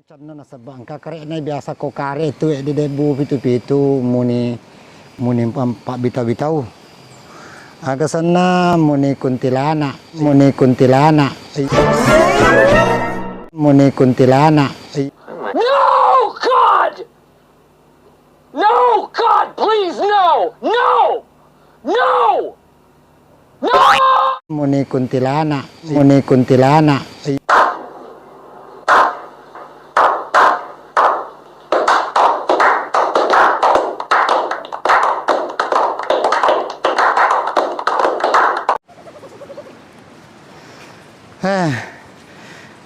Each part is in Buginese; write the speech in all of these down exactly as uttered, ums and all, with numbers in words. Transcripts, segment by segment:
Canna nasaba engka kare'na biasa ko kare tu e di debbu pitu-pitu muni, muni pam-, pabbitau-bitau. Aga senna muni kuntilanak, muni kuntilanak. Muni kuntilanak. No, God! No, God, please, no! No! No! No! Muni kuntilanak, muni kuntilanak. Eh,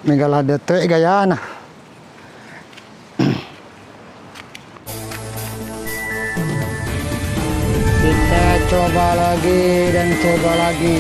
mega ladde' toe gayana. Kita coba lagi dan coba lagi.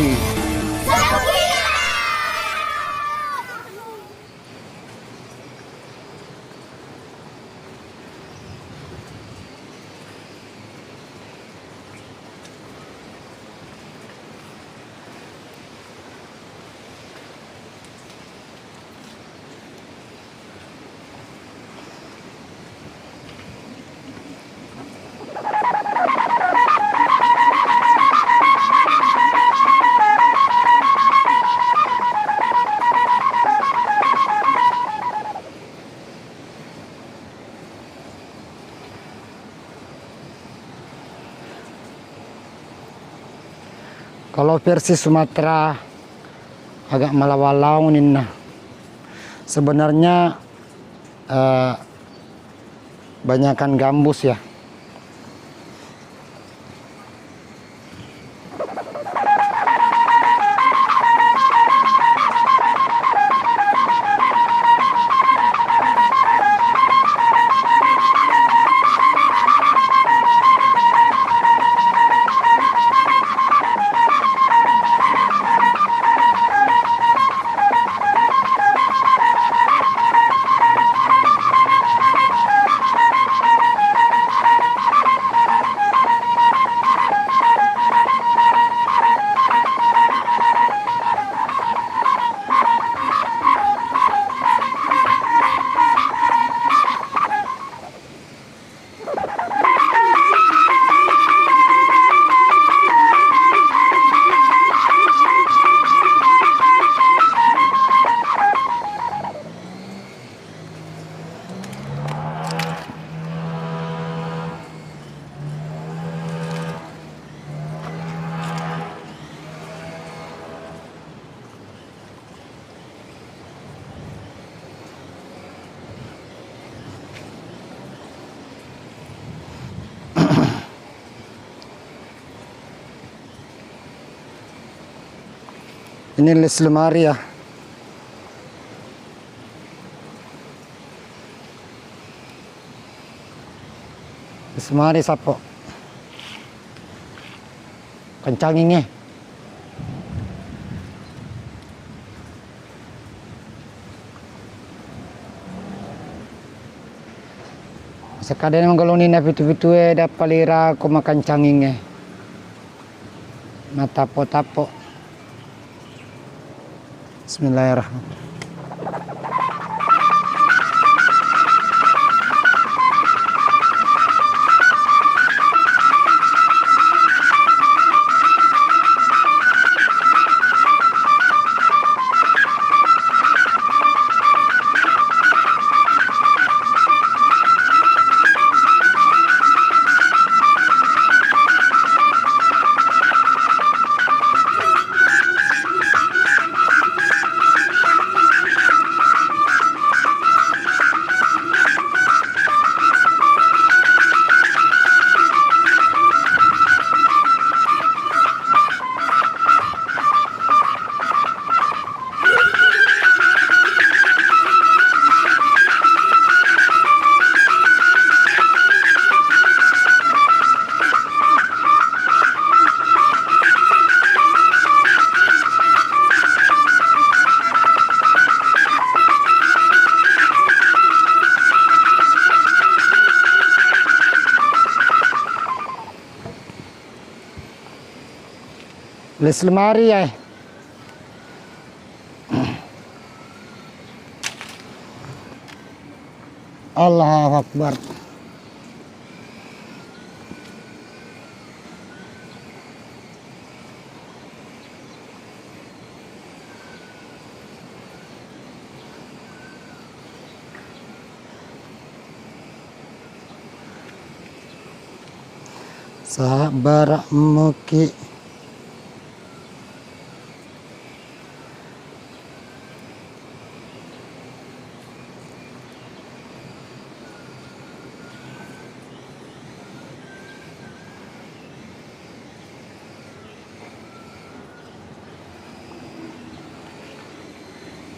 Kalau versi Sumatera agak malawang-lawang uninna. Sebenarnya, eh, banyakan gambus ya. Ini les lemari ya. Les lemari sappo. Kencangin e. Sekadena manggaluni na pitu-pitu e, dappalira ko makancangin e. Matappo-tappo. Bismillahirrahmanirrahim. Les lemari ya. Allahu Akbar. Sabbara' muki.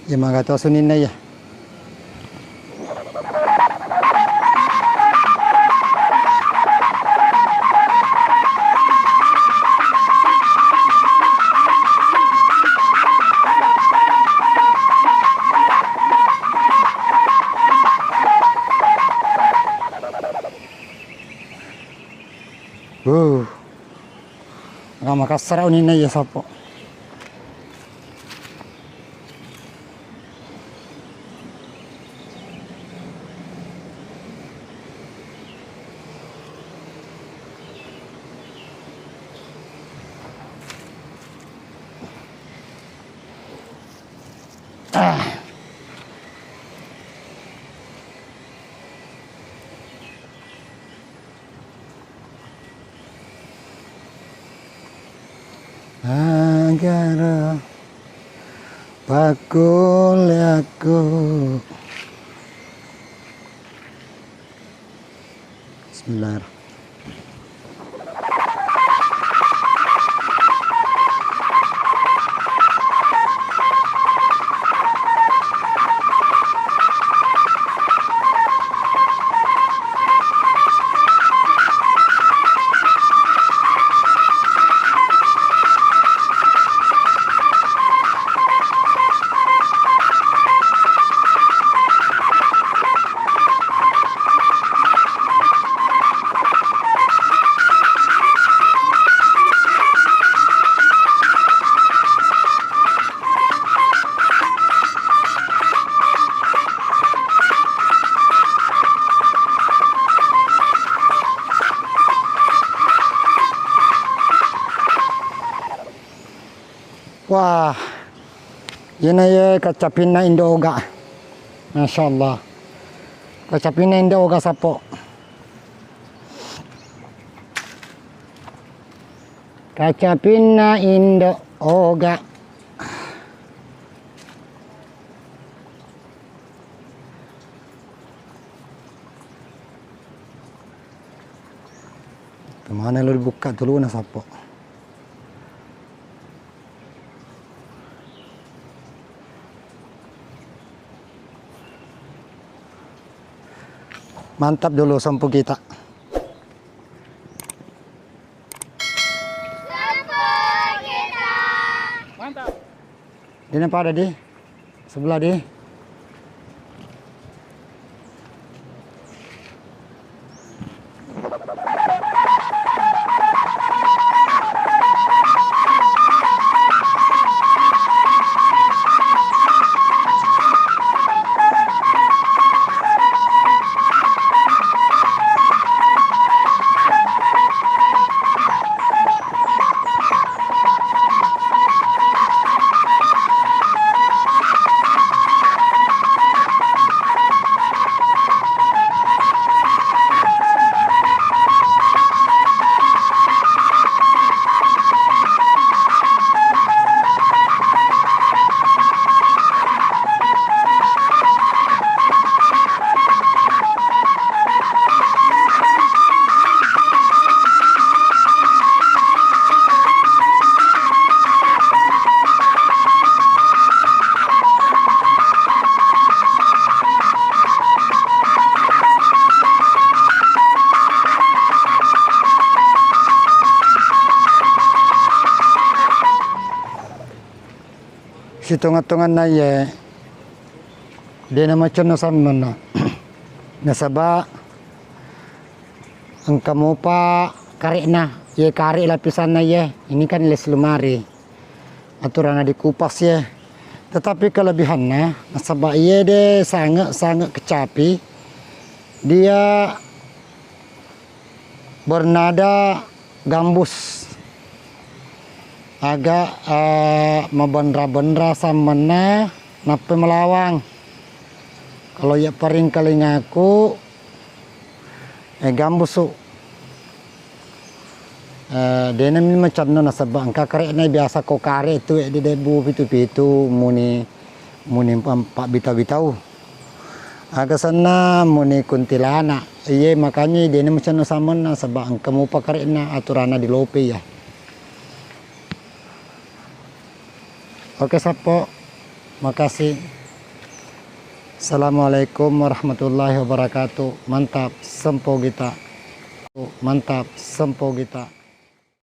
Iya, magatoa suninna iya. Uh. Aga makassara uninna iya sappo. Ah. Agara pakkulle aku. Bismillahirrahmanirrahim. Wah, iyana ye kacapinna Indo Oga. Masya Allah. Kacapinna Indo Oga sappo. Kacapinna Indo Oga. Kemana lo dibuka tuluna sappo. Mantap dulu sampu kita. Mantap. Dena pada di sebelah di. Sitonga-tonganna iye, de' namacenno sannanna. Nasaba' engka mopa kare'na, iye kare' lapisanna iye, ini kan les lemari. Aturanna dikupas iye. Tetapi kelebihanna, nasaba' iye de' sange'-sange' kecapi, Dia bernada gambus. Agak, eh, mabenra-benra sammenna, nappai malawang. Kalau iya paringkalingaku, eh, gambusu. Eh, dena mi macenno nasaba engka kare'na biasa ko kare tu, eh, di debbu pitu-pitu muni, muni pam-, pabbitau-bitau. Aga senna muni kuntilanak. Iye, makanya dena macenno sammenna, saba engka mupa kare'na aturanna di lope iya. Oke, sappo. Makasih. Assalamualaikum warahmatullahi wabarakatuh. Mantap, sempo kita. Mantap, sempo kita.